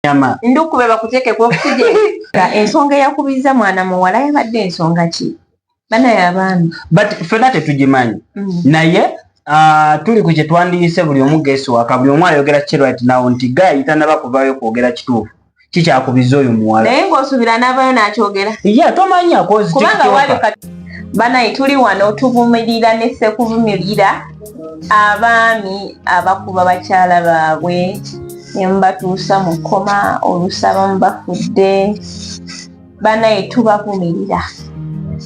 Nyama. Ndukube bakuteeke ku oxygen. Ensonga eyakubizza mwana muwala yabadde ensonga ki, banaye abaami? But ffenna tetugimanyi. Naye tuli ku kyetwandiyise buli omu guess waka, buli omu ayogera ki right now nti guy tanaba kuvaayo kwogera kituufu kikyakubiza oyo muwala. Naye ng'osuubira n'avayo n'akyogera? Ye tomanyi akozi. Kubanga wali kati banaye tuli wano tuvumirira ne sekuvumirira abaami abakuba bakyala baabwe ne mubatuusa mu kkoma, olusaba mubafudde. Banaye tubavumirira.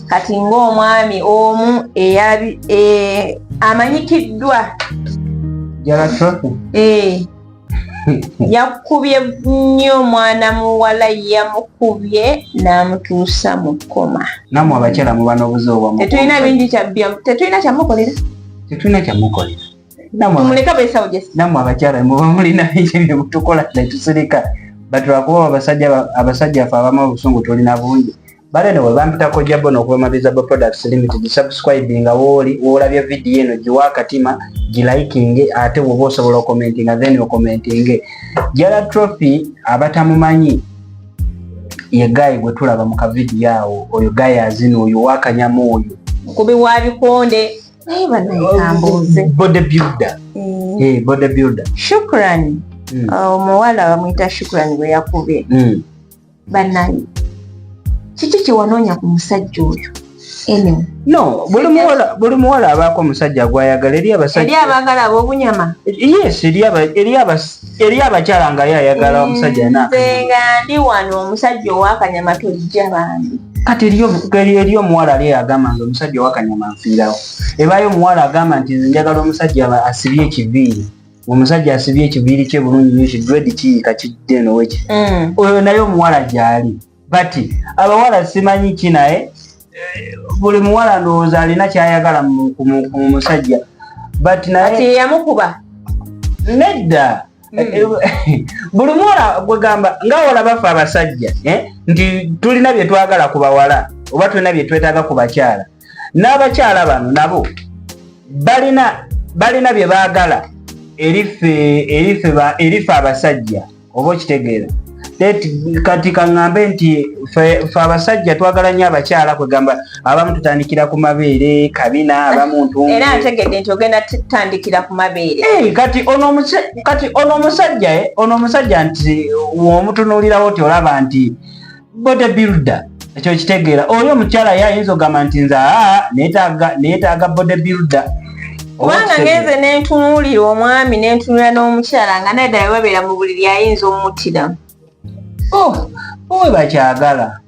Kati ng'omwami omu amanyikiddwa Jala Trophy. Yakubye nnyo omwana muwala, yamukubye n'amutuusa mu kkoma. Nammwe abakyala muba n'obuzibu bwammwe. Tetulina bingi tetulina kyamukolera. Tetulina kyamukolera. Tumuleke beesawo gyesi. Nammwe abakyala muba mulina bingi bye mutukola netusirika, but lwakuba abasajja ffe abamu obusungu tulina bungi. Bale ne bampitako Jabo okuva Mabizabo Products Limited. Subscribing wooli woolabye vidiyo eno, giwa akatima, gilikinge, ate bwoba osobola ocommentinga, then ocommentinge. Jala Trophy abatamumanyi ye guy gwe tulaba mu kavidiyo awo, oyo guy azina, oyo wakanyama oyo. Mukubi wa bikonde, naye banaye kambuuze. Body builder. Body builder. Shukran. Omuwala bamuyita Shukran gwe yakubye. Banaye, kiki kyewanoonya ku musajja oyo anyway? No, buli muwala abaako omusajja gwayagala. Eri eri abasajja abaagala ab'obunyama. Yes, eri abakyala nga ye ayagala omusajja na Nze nga ndi wano, omusajja owakanyama tojja bambi. Kati eri omuwala ali agamba nti omusajja owakanyama nfiirawo. Ebaayo omuwala agamba nti nze njagala omusajja asibye ekiviiri, omusajja asibye ekiviiri kye bulungi nnyo, kidred kiyiika kidde eno weki. Oyo naye omuwala gyali, but abawala simanyi ki, naye buli muwala ndowooza alina kyayagala ku musajja, but kati naye yeyamukuba? Nedda. Buli muwala gwegamba nga wala bafe abasajja, nti tulina bye twagala ku bawala oba tulina bye twetaaga ku bakyala, n'abakyala bano nabo balina bye baagala erife abasajja, oba okitegeera? Kati kaŋŋambe nti fe abasajja twagala nnyo abakyala, kwegamba abamu tutandikira ku mabeere, kabina, abamu ntungu. Era ntegedde nti ogenda tutandikira ku mabeere. Kati ono omusajja, ono omusajja nti womutunuulirawo ti olaba nti body builder, ekyo kitegeera. Oyo omukyala ye ayinza ogamba nti nze aa neetaaga body builder. Oba kubanga okitegeera? Ngenze nentunuulira omwami, nentunuulira n'omukyala nga naye ddala babeera mu buliri, ayinza omuttiramu. Oh, owe bakyagala.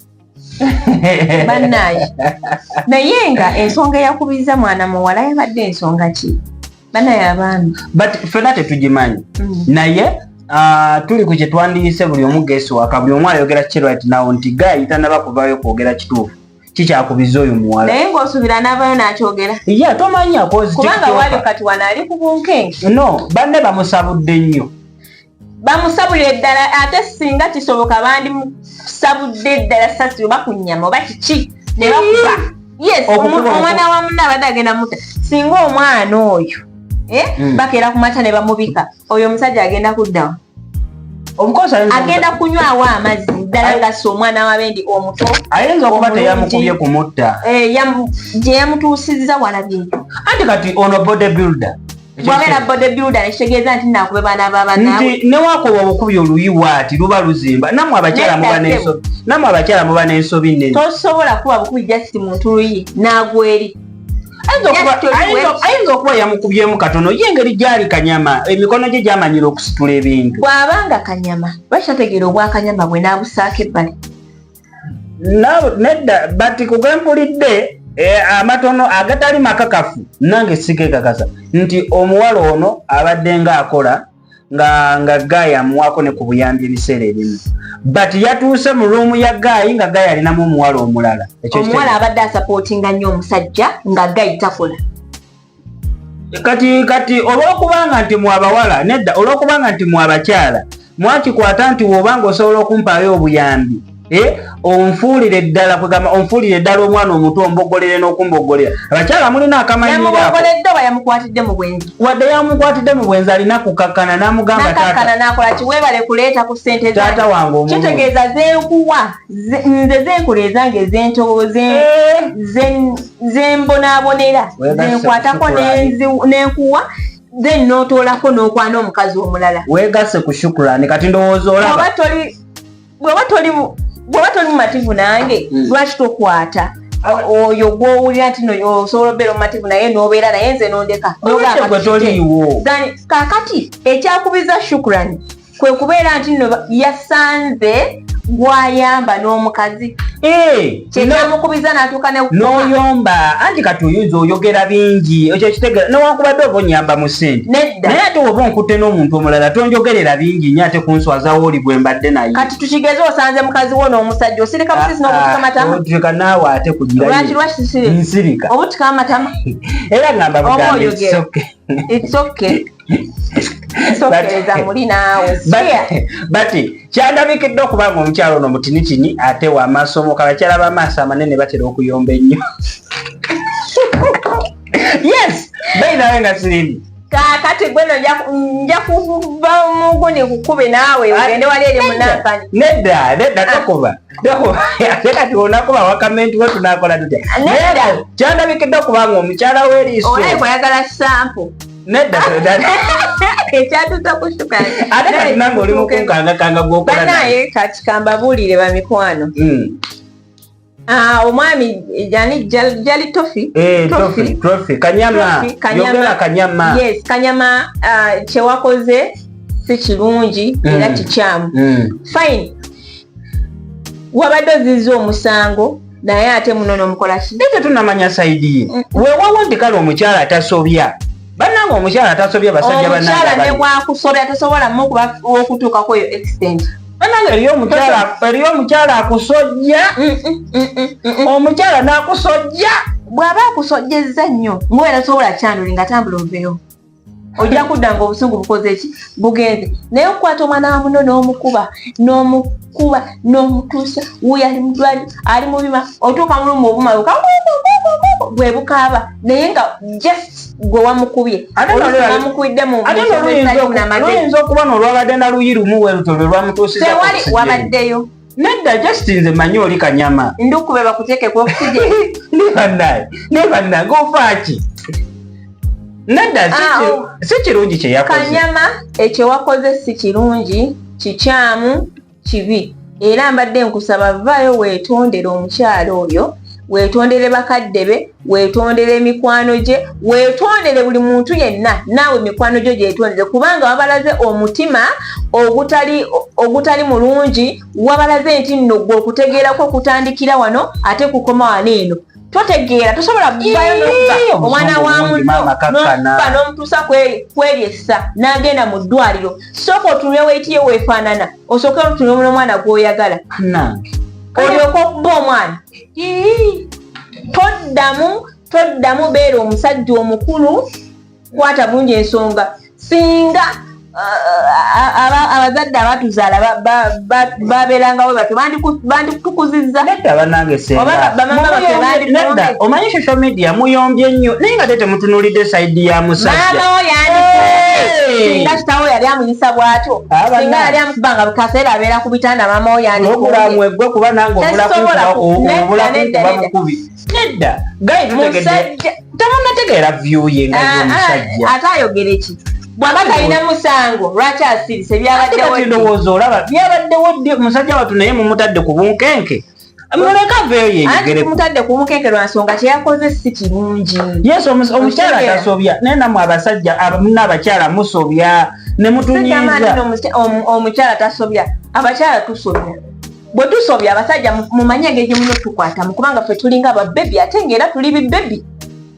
Bannaaye, naye nga ensonga eyakubizza mwana muwala yabadde ensonga ki, banaye abaami? But ffenna tetugimanyi. Naye tuli ku kyetwandiyise buli omu guess waka, buli omu ayogera ki right now nti guy tanaba kuvaayo kwogera kituufu kikyakubiza oyo muwala. Naye ng'osuubira n'avayo n'akyogera? Ye tomanyi akozi. Kubanga wali kati wano ali ku bunkenke. No, banne bamusabudde nnyo. Bamusabulira eddala, ate singa kisoboka bandimusabudde eddala sasi oba ku nnyama oba kiki ne bakuba. Yes. Omwana wa munne abadde agenda mutta. Singa omwana oyo, bakeera ku makya ne bamubika, oyo omusajja agenda kuddawa? Of course Agenda kunywawo amazzi ddala nga si omwana wabendi omuto. Ayinza okuba Omulungi. teyamukubye kumutta. Gye yamutuusizza walabye. Anti kati ono body builder. Bwabeera body builder nekitegeeza nti nakube baana babanaabwe. Nti newakuba obukubi oluyi waati luba luzimba. Nammwe abakyala muba Nedda. n'ensobi, nammwe abakyala muba n'ensobi nnene. Tosobola kuba bukubi just muntu luyi n'agwa eri. Just oli Ayinza okuba yamukubyemu katono, ye engeri gyali kanyama, emikono gye gyamanyira okusitula ebintu. Bw'abanga kanyama, lwaki tategeera obwakanyama bwe n'abusaako ebbali? Nedda, but kugempulidde amatono agatali makakafu, nange sikekakasa nti omuwala ono abadde nga akola nga guy amuwaako ne ku buyambi ebiseera ebimu, but yatuuse mu room ya guy nga guy alinamu omuwala omulala. Ekyo Omuwala abadde asupportinga nnyo omusajja nga guy takola. Kati olwokubanga nti mwe abawala, nedda, olwokubanga nti mwe abakyala mwakikwata nti wobanga osobola okumpaayo obuyambi, Eh, onfuulire ddala, kwegamba onfuulire ddala omwana omuto, ombogolere n'okumbogolera. Abakyala mulina akamanyiroyamubogoledde oba yamukwatidde mu bwenzi? Wadde yamukwatidde mu bwenzi, alina kukakkana n'amugamba nakakkana n'akola ki? Weebale kuleeta ku ssente. Taata wange omulungi. Kitegeeza zenkuwa nze zenkola ezange ezentowo eh. zembonaabonera zenkwatako nenkuwa, then n'otoolako n'okwana omukazi omulala. Weegasse ku Shukurani. Kati ndowooza olaba Bw'oba toli mumativu nange, lwaki tokwata oyo gwowulira nti no osobola obeera omumativu naye n'obeera naye, nze nondeka? Gwe toliiwo. Kakati ekyakubiza Shukurani kwe kubeera nti nno yasanze gwayamba n'omukazi. Eh, Kyekyamukubiza n'atuuka ne n'oyomba. Anti kati oyinza oyogera bingi, ekyo kitegera, newankubadde oba onyamba mu ssente. Nedda. Naye ate oba onkutte n'omuntu omulala, tonjogerera bingi nnyo ate kunswazawo oli gwe mbadde naye. Kati tukigeze osanze mukazi wo n'omusajja, osirika busisi n'obutika amatama? Otuka naawe ate kugira. Lwaki? Lwaki sisirika? Nsirika. Obutika amatama? Era ngamba Oba bugambi, it's oyogera. okay. It's okay. Sokereza muli naawe. But kyandabikidde okuba nga omukyalo ono mutinitini ate wamaaso omuka. Abakyala b'amaaso amanene batera okuyomba ennyo. Yes, bayinawe nga sirimu. Kakati gweno nja kuva muguni kukube naawe ogende wali eri munampani. Nedda, nedda, tokuba, tokuba. Ate kati onakuba wakamenti we tunakola tutya? Nedda. Kyandabikidde okuba nga omukyala w'eriiso Olayi kwayagala sample. Nedda. Ekyatuta kushuka. Ate kati nange oli mukunkangakanga gwokola naye. Banaye, kati kambabuulire, bamikwano. Ah, omwami yani Jali Tofi. Eh, Tofi, Tofi, Kanyama. Tofi, Kanyama. Yogera Kanyama. Yes, Kanyama, kyewakoze si kirungi era kikyamu. Fine, wabadde ozizza omusango, naye ate muno nomukola ki? Naye tetunamanya side ye. Weewawo nti kale omukyala tasobya. Bannange, omukyala tasobya, basajja Omukyala bannange. ne bwakusobya tosobola mukuba okutuukako eyo extent. Bannange, eriyo omukyala akusojja. Omukyala n'akusojja. Bw'aba akusojjezza nnyo ngaera tosobola kyanduli nga tambula oveewo, ojja kudda nga obusungu bukoze ki? Bugenze. Naye okukwata omwana wa muno n'omukuba, n'omukuba, n'omutuusa wuuyo ali mudwaliro, ali mu bima, otuuka mulumu obuma bwe bukaaba, naye nga just gwe wamukubye. Ate Oluusi bamukubidde mu Ate mu noluyinza n'amagezi. Luyinza okuba nolwabadde na luyi lumu weruto lwe lwamutuusiza. Tewali wabaddeyo. Nedda, just nze manyi oli Kanyama. Ndukube bakuteeke ku oxygen. Ne bannaye, ne bannange, ofaaki? Nedda, Ah, oh. si kirungi kye yakoze. Kanyama, ekyo wakoze si kirungi, kikyamu, kibi. Era mbadde nkusaba vaayo weetondere omukyalo oyo, weetondere bakadde be, weetondere emikwano gye, weetondere buli muntu yenna. Naawe mikwano gyo gyetondere, kubanga wabalaze omutima ogutali mulungi. Wabalaze nti nno gwe okutegeerako kutandikira wano ate kukoma wano. Eno totegeera, tosobola kuvayo n'okuba Ii, omwana wa obusungu bungi, muno maama, kakkana. n'okuba n'omutuusa kweri essa n'agenda mu ddwaliro. Sooka otunule weight ye weefaanana, osooke otunule n'omwana gw'oyagala, Nange olyoke okuba omwana. Toddamu, toddamu. Beera omusajja omukulu, kwata bulungi ensonga. Singa abazadde abatuzaala babeerangawo batyo, banditukuziza. Nedda bannange, senga. Oba bamama baffe Nedda, omanyi social media muyombye nnyo, naye nga te temutunuulidde side ya musajja. Maama wo Hey! singa kitawo yali amuyisa bw'atyo, Ah, singa bannange. yali amukuba nga kaseera abeera ku bitanda, maama wo Pulogulaamu yandikumbye. eggwe, kuba nange obula Tesobola nedda, obula nedda, kunkuba nedda. bukubi. Nedda, gayi tutegedde. Musajja Tebannategeera view ye nga Ah, ah, y'omusajja. Ate ayogere ki bw'aba talina musango? Lwaki asirise? Ate Byabaddewo kati ddi? ndowooza olaba byabaddewo ddi? Musajja wattu naye mumutadde ku bunkenke, muleke aveeyo Anti yeyogereko. tumutadde ku bunkenke lwa nsonga kyeyakoze si kirungi. Yes, omukyala Okitegeera? tasobya, naye nammwe abasajja n'abakyala musobya ne Sigamba nti mutunyiiza. no omukyala tasobya. Abakyala tusobya. Bwe tusobya, abasajja mumanye engeri gye mulina otukwatamu, kubanga ffe tulinga ababebi ate ngaera tuli bibebi,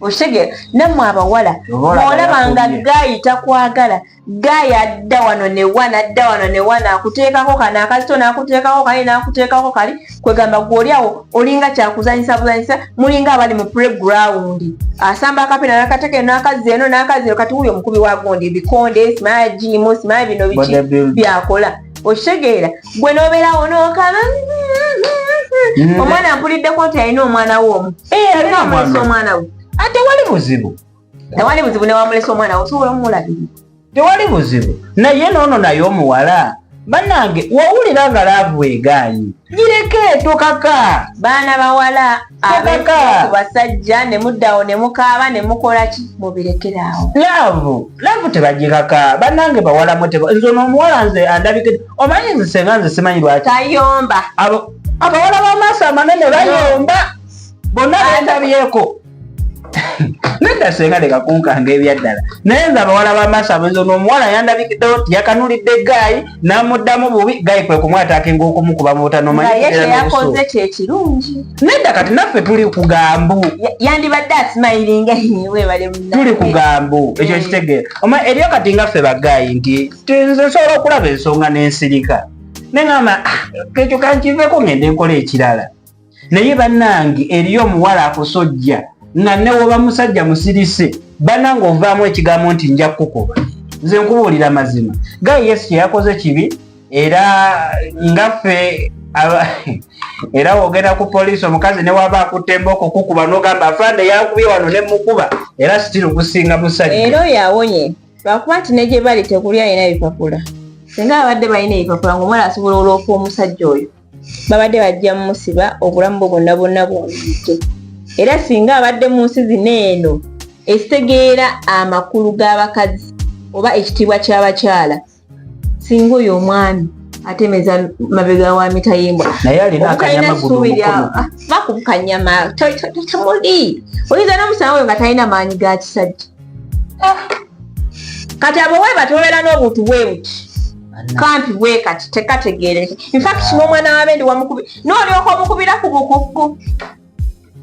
okitegeera? Nammwe abawala, Oba olaba bw'olaba nga yakubye. guy takwagala, guy adda wano newa nadda wano newa, nakuteekako kano akazito, nakuteekako kali, nakuteekako kali, kwegamba gwe oli awo olinga kyakuzanyisa buzanyisa, mulinga abali mu playground, asamba akapiira nakateeka eno n'akazza eno n'akazza eno. Kati wuyo omukubi wa gundi ebikonde, simaya jimu, simaya bino biki Bodybuilder. byakola, okitegeera? Gwe nobeerawo nokaba. Omwana mpuliddeko nti alina omwana we omu. Eh, alina omwana omwana we. Ah, tewali buzibu. Tewali buzibu ne wamulesa omwana we osobola omulabirira. Tewali buzibu. Naye noono naye omuwala bannange wowulira nga laavu egaanyi gireke tokaka. Baana bawala ab'eku basajja ne muddawo ne mukaaba ne mukola ki mubirekere awo. Laavu laavu tebagikaka bannange bawala mwe teba nze ono omuwala nze andabike omanyi nze senga nze simanyi lwaki tayomba. Abawala b'amaaso amanene bayomba bonna bendabyeko. Nedda senga leka kunkanga ebyaddala naye nze abawala b'amaaso abenzi ono omuwala yandabikiddewo nti yakanulidde gaayi n'amuddamu bubi gaayi kwe kumwataakinga okumukuba mu butanomanyakoze kyekirungi. Nedda kati naffe tuli kugambu yandibadde asimayiringa webale tuli kugambu ekyo kitegeera oma eriyo kati nga ffe bagaayi nti nze nsobola okulaba ensonga n'ensirika neŋamba ah, ekyo kankiveeko ngende nkola ekirala. Naye bannange eriyo omuwala akusojja nga newoba musajja musirise bannange ovaamu ekigambo nti nja kukukuba. Nze nkubuulira mazima gayi Yesu kyeyakoze kibi era ngaffe era wogenda ku poliisi omukazi newaba akutte embooko kukuba n'ogamba afande yankubye wano ne mukuba era sitiru kusinga musajja. Era oyo awonye lwakuba nti ne gye bali tekuli alina bipapula. Singa abadde balina ebipapula ng'omuwala asobola olwofa omusajja oyo babadde bajja mumusiba obulamu bwe bwonna bwonna bwonudde. Era singa abadde mu nsi zino eno ezitegeera amakulu g'abakazi oba ekitiibwa ky'abakyala singa oyo omwami atemeza mabega wa mitayimbwa naye alina akanyama guno bakukanyama temuli oyinza n'omusanga oyo nga talina maanyi ga kisajja. Kati abo we batobeera n'obuntu bwe buti kampi bwe kati tekategeereke. In fact n'omwana w'abendi wamukubi n'olyoka omukubira ku bukuggu.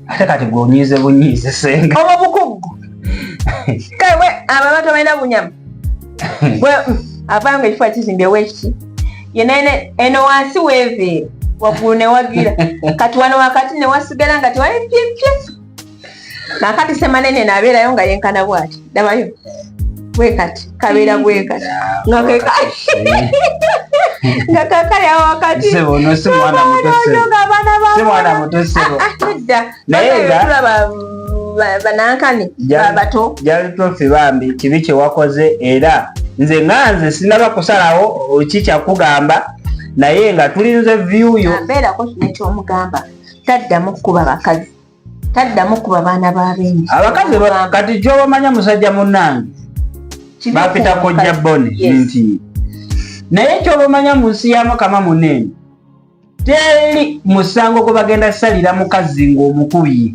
Ate kati gw'onyiize bunyiize senga. Obwo bukuggu. Kale we abo abantu abalina bunyama. Avaayo ng'ekifuba kizimbye wekiti. Yenna eno wansi weeveera waggulu ne wagira. Kati wano wakati ne wasigala nga tewali pyepye. Kaakati Ssemanene n'abeerayo nga yenkana bw'ati. Dabayo. Bwe kati kabeera bwe kati. Nga ke nga kakali awo wakati. Ssebo ono si mwana muto ssebo. Si mwana muto ssebo. Nedda. Naye nga tulaba banankani bato. Jali Trophy bambi kibi kye wakoze era nze nga nze sinaba kusalawo ki kyakugamba naye nga tulinze view yo. Abeerako kino eky'omugamba taddamu kukuba bakazi. Taddamu kuba baana ba bendi. Abakazi kati gy'obamanya musajja munnange bapita kojja Boni nti naye ky'obamanya mu nsi ya Mukama munene teri musango gwe bagenda salira mukazi ng'omukubye.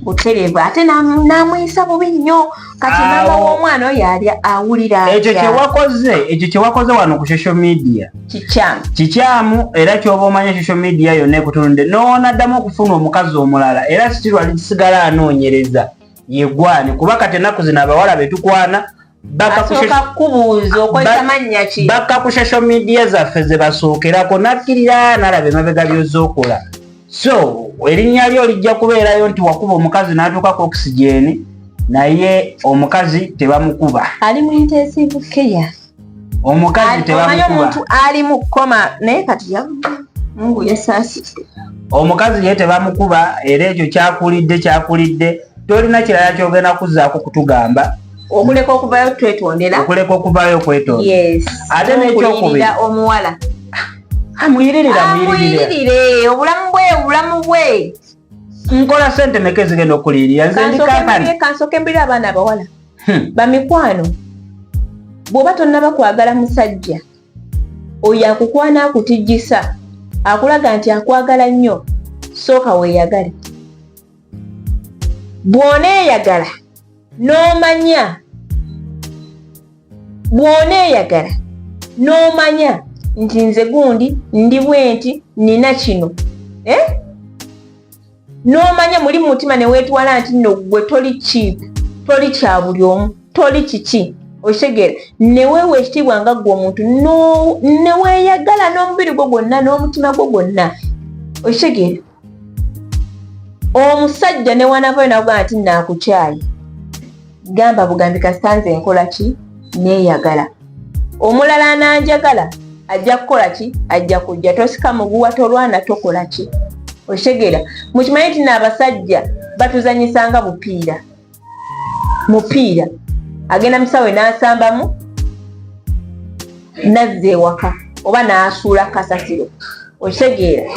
Butereevu ate n'amuyisa bubi nnyo kati maama w'omwana oyo ali awulira ekyo kye wakoze wano ku social media kikyamu kikyamu era kyoba omanya social media yonna ekutunudde n'onaddamu okufuna omukazi omulala era sitirwa likisigala anoonyereza yegwane kuba kati ennaku zino abawala betukwana asooka kukubuuza okozesa mannya ki bakka ku social media zaffe ze basookerako nakkirira n'alaba emabega by'ozookola so erinnya lyo lijja kubeerayo nti wakuba omukazi n'atuuka ku oxygen naye omukazi tebamukuba. Ali mu intensive care. Omukazi tebamukuba. Omuntu ali mu koma naye kati Mungu yasaasidde. Omukazi ye tebamukuba era ekyo kyakulidde tolina kirala ky'ogenda kuzzaako kutugamba. Okuleka okuvayo twetondera. Okuleka okuvayo kwetondera. Yes. Ate n'ekyokubiri omuwala. Amuyiririra amuyirire obulamu bwe. Nkola sente meka ezigenda okuliyirira nze ndi kampani. Kansooke mbirire abaana abawala. Bamikwano bw'oba tonnaba kwagala musajja oyo akukwana akutijjisa akulaga nti akwagala nnyo sooka weeyagale. Bw'oneeyagala n'omanya bw'oneeyagala n'omanya nti nze gundi ndi bwe nti nina kino n'omanya muli mu mutima ne weetwala nti nno ggwe toli cheap toli kya buli omu toli kiki okitegeera ne weewa ekitiibwa nga ggwe omuntu ne weeyagala n'omubiri gwo gwonna n'omutima gwo gwonna okitegeera omusajja ne wanavayo n'akugamba nti naakukyaye gamba bugambi kasita nze nkola ki neeyagala omulala ananjagala Ajja kukola ki? Ajja kujja. Tosika muguwa, tolwana, tokola ki, okitegeera? Mukimanyi nti naabasajja batuzanyisanga bupiira. Mupiira agenda musawe n'asambamu, nazza ewaka oba n'asuula kasasiro, okitegeera?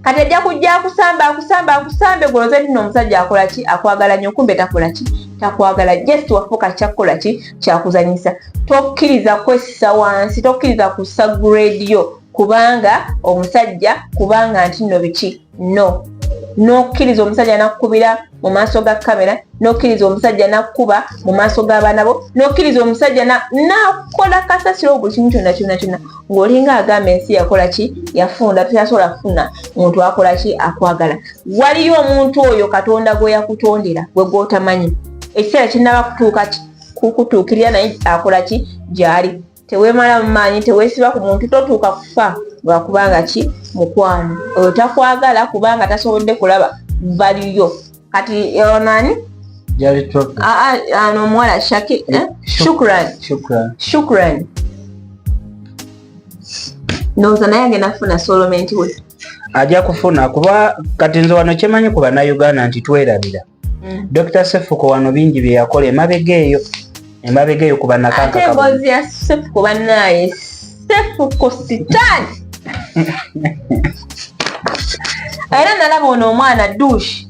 Kati ajja kujja akusamba, akusamba, akusambe, goloze nti omusajja akola ki, akwagala nnyo, kumbe takola ki, takwagala. Just wafuuka kyakukola ki, kyakuzanyisa. Tokkiriza kwessa wansi, tokkiriza kussa grade yo kubanga omusajja, kubanga nti nno biki. No nokkiriza omusajja nakkubira mu maaso ga kamera, nokkiriza omusajja nakkuba mu maaso g'abaana bo, nokkiriza omusajja nakola kasasiro, buli kimu kyonna kyonna kyonna, ng'olinga agamba ensi yakola ki, yafunda, toyasobola kufuna muntu akola ki, akwagala. Waliyo omuntu oyo Katonda gwe yakutondera, gwe gwotamanyi. Ekiseera kinaba kutuuka kukutuukirira, naye akola ki, gyali. Teweemala mu maanyi, teweesiba ku muntu, totuuka kufa lwakubanga ki, mukwano oyo takwagala, kubanga tasobodde kulaba value yo. Kati onani ano omuwala Shaki, eh? Shukran, Shukran, ndowooza naye agenda kufuna soulmate we. Ajja kufuna, kuba kati nze wano kyemanyi ku Bannayuganda nti twerabira. Dr Sefuko wano bingi bye yakola emabega eyo, emabega eyo ku Bannakankaka. Emboozi ya Sefuko, bannaye, Sefuko sitaani. Era nalaba ono omwana Dush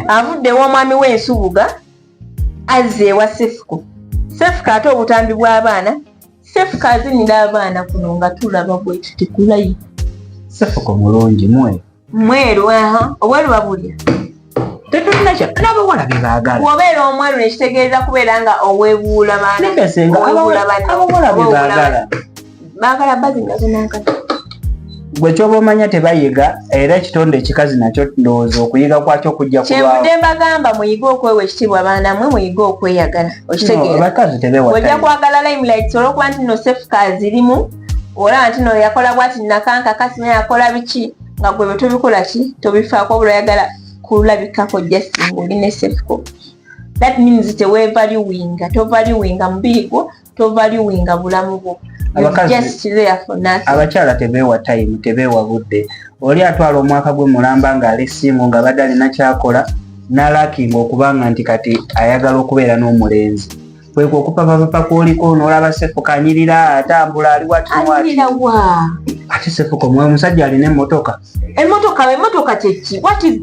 avudde ew'omwami w'ensubuga, azze ewa Sefuko. Sefuko ate obutambi bw'abaana, Sefuko azinira abaana kuno nga tulaba bwetu tekulayi. Sefuko mulungi, mweru. Mweru, aha, obweru babulya. Tetulina kya n'abawala be baagala. Bw'obeera omweru nekitegeeza kubeera nga oweebuula baana. Nedda senga, abawala be baagala. Baagala bazingazo nankati. Gwe kyoba omanya tebayiga, era ekitonde ekikazi nakyo ndowooza okuyiga kwakyo kujja. Kyenvudde mbagamba muyige okwewa ekitiibwa, baana mwe, muyige okweyagala, okitegeera? Abakazi tebewa. Ojja kwagala limelight olwokuba nti no Sefuka zirimu, olaba nti no yakola bwati nakanka kasima, yakola biki, nga gwe bwe tobikola ki, tobifaako, obula oyagala kulabikako just ng'oli ne Sefuko. That means tewevaluinga, tovaluinga mubiri gwo, tovaluinga bulamu bwo. Abakyala tebeewa time, tebeewa budde. Oli atwala omwaka gwe mulamba ng'ali single, nga badde alina kyakola, nalakinga okubanga nti kati ayagala okubeera n'omulenzi, kwekwo okupapapapa kwoliko n'olaba Sefuko anyirira, atambula, ali wati. Ate Sefuko mwe omusajja alina emmotoka. Emmotoka, emmotoka kyeki? What is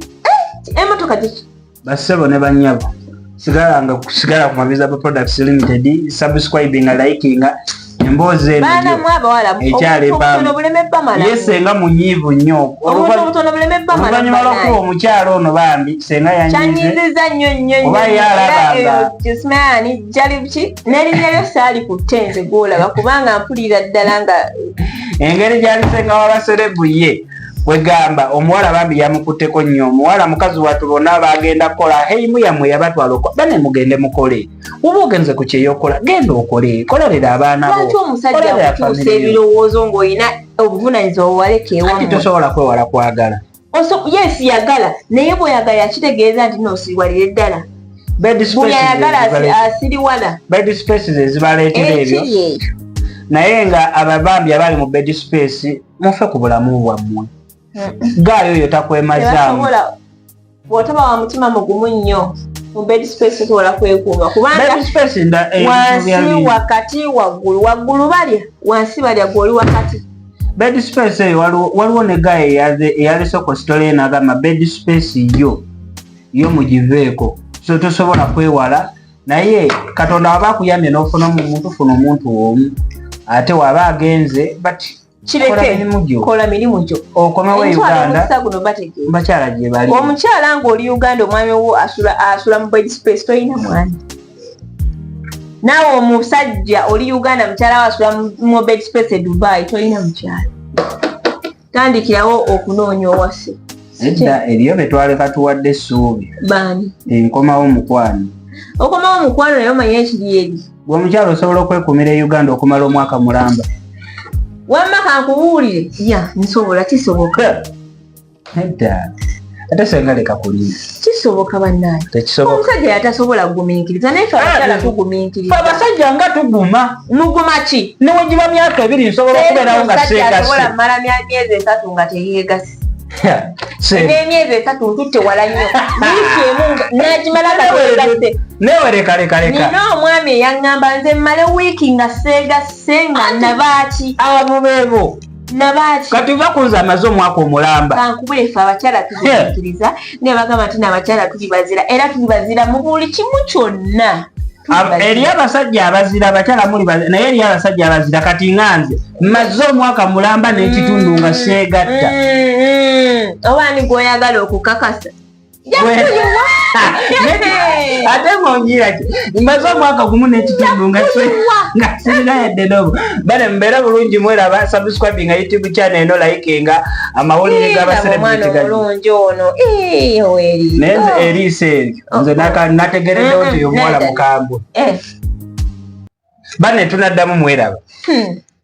emmotoka kyeki? Bassebo ne bannyabo, sigalanga sigala ku Mabiza Products Limited, subscribinga, likinga emboozi eno. Ekyali. Ye senga munyiivu nnyo oluvannyuma lwokuba omukyalo ono bambi senga yanyiize nnyo nnyo. Oba ye alabanga. Nnyo jali ki n'erinnya lyo saali ku ttenze gwolaba, kubanga mpulira ddala nga engeri gyali senga w'abaserebu, ye kwegamba omuwala bambi yamukutteko nnyo. Omuwala mukazi wattu, bonna bagenda kukola heimu yammwe yabatwala bane, mugende mukole. Oba ogenze ku kyeyokola, genda okole, kolerera abaana bo. Lwaki omusajja akutuusa ebirowoozo ng'olina obuvunanyizibwa bwewaleka ewammwe? Tosobola kwewala kwagala. Yes, yagala, naye bw'oyagala kitegeeza nti noosiriwalira eddala. Buli ayagala asiriwala. Bed spaces ezibaleetera ebyo, naye nga ababambi abali mu bed space, mufe ku bulamu bwammwe. Gaayo oyo takwemazaamu. Bw'otaba wa mutima mugumu nnyo mu bed space tosobola kwekuuma, kubanga wansi, wakati, waggulu, waggulu balya, wansi balya, gw'oli wakati. Bed space eyo waliwo ne guy eyalese okositole nagamba bed space yo yo mugiveeko. So tosobola kwewala, naye Katonda waba akuyambye n'ofuna omuntu, funa omuntu omu, ate waba agenze, but Kireke, kola mirimu gyo. Okomewo e Uganda. Guno bategeera. Bakyala gye bali. Omukyala ng'oli Uganda, omwami wo asula mu bed space, tolina mwami. Naawe omusajja oli Uganda, mukyala wo asula mu bed space e Dubai, tolina mukyala. Tandikirawo okunoonya owase. Edda eriyo betwaleka tuwadde essuubi. Baani? Enkomawo mukwano. Okomawo mukwano, naye omanye ekiri eri. Gwe omukyala osobola okwekumira e Uganda okumala omwaka mulamba? Wamma kankubuulire, ya nsobola, kisoboka. Nedda. Ate senga leka kulimba. Kisoboka bannange. Tekisoboka. Omusajja yatasobola kugumiikiriza naye ffe abakyala Ah, tugumiikiriza. Ffe abasajja nga tuguma. Muguma ki? Ne bwe giba myaka 2 nsobola okubeerawo nga Omusajja asobola seegasse. kumala myezi 3 nga teyeegase. Se- N'emyezi 3 ntutte wala nnyo. Wiiki emu n'agimala nga teyeegasse. Newe leka leka leka. Nina omwami eyaŋŋamba nze mmale wiiki nga seegasse nga nabaaki. Abo beebo. Nabaaki. Kati va kunze amaze omwaka omulamba. Kankubule ffe abakyala tugumiikiriza naye bagamba nti n'abakyala tuli bazira era tuli bazira mu buli kimu kyonna. Eri abasajja abazira, abakyala muli bazira, naye eri abasajja abazira. Kati nga nze mmaze omwaka mulamba n'ekitundu nga seegatta. Oba ani gw'oyagala okukakasa? Ate ng'onjira ki? Mmaze omwaka gumu n'ekitundu nga sirina yadde n'obu. Bale mubeere bulungi, mweraba, subscribinga YouTube channel eno, likinga amawulire g'aba Omwana celebrity. omulungi ono. Eh, oweeriiso. Naye nze eriiso eryo nze nategereddewo nti oyo omuwala mukambwe. Eh. Bane tunaddamu, mweraba.